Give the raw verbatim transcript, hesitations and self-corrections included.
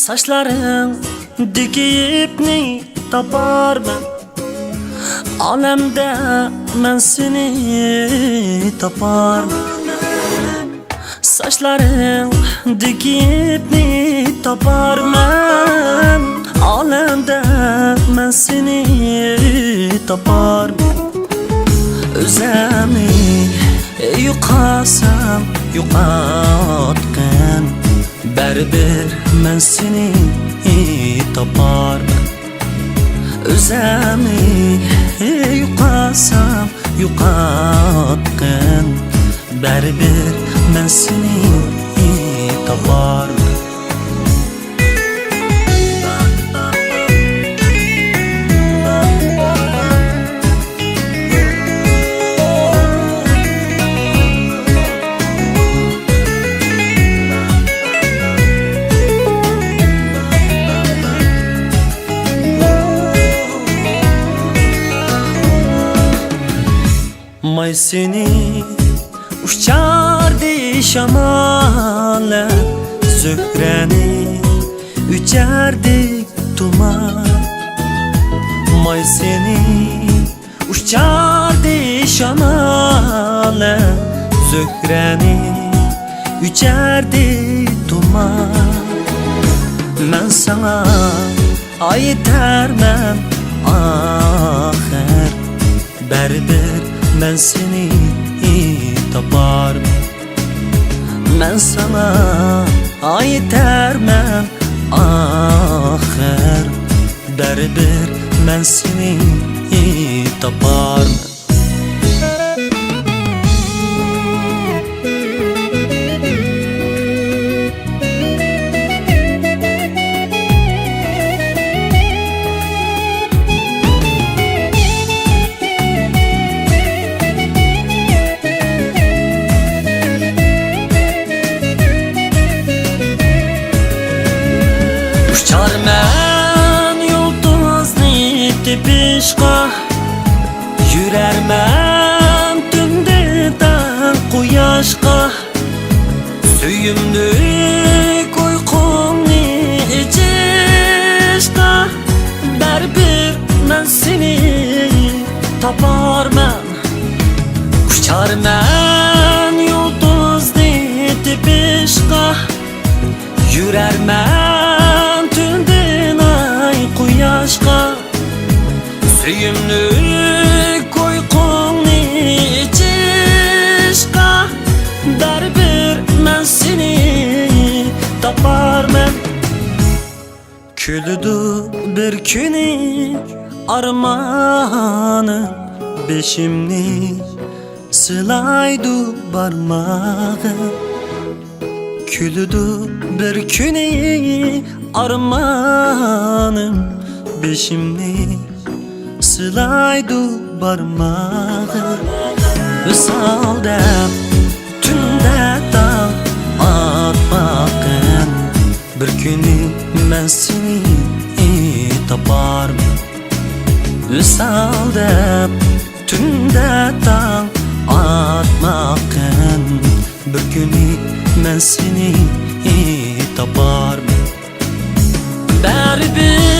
ساچلىرىڭدىكى يىپنى تاپارمەن، ئالەمدە مەن سېنى تاپارمەن. ساچلىرىڭدىكى يىپنى تاپارمەن، ئالەمدە مەن سېنى تاپارمەن. ئۆزۈمنى يوقاتسام يوقاتقىن، بەرىبىر مەن سېنى تاپارمەن. ئۆزۈمنى يوقاتسام يوقاتقىن، بەرىبىر مەن سېنى تاپارمەن. ماي سېنى ئۇچاردى شاماللار، زۆھرەنى ئۆچەردى تۇمان. ماي سېنى ئۇچاردى شاماللار، زۆھرەنى ئۆچەردى تۇمان. مەن ساڭا ئايتارمەن ئاخىر، بەرىبىر مەن سېنى تاپارمەن. مەن ساڭا ئايتارمەن ئاخىر، بەرىبىر مەن سېنى تاپارمەن. ئۇچارمەن يۇلتۇزنى تېپىشقا، يۈرەرمەن تۈندە تاڭ قۇياشقا. سۆيۈملۈك ئۇيقۇڭنى ئېچىشقا، بەرىبىر مەن سېنى تاپارمەن. ئۇچارمەن يۇلتۇزنى تېپىشقا، يۈرەرمەن تۈندىن ئاي قۇياشقا. سۆيۈملۈك ئۇيقۇڭنى ئېچىشقا، بەرىبىر مەن سېنى تاپارمەن. كۈلىدۇ بىر كۈنى ئارمانىم، بېشىمنى سىلايدۇ بارماققا. كۈلىدۇ بىر كۈنى ئارمانىم، بېشىمنى سىلايدۇ بارماققا. ۋىسال دەپ تۈندە تاڭ ئاتماققىن، بىر كۈنى مەن سېنى تاپارمەن. ۋىسال دەپ تۈندە تاڭ ئاتماققىن، بىر كۈنى مەن سېنى تاپارمەن. بەرىبىر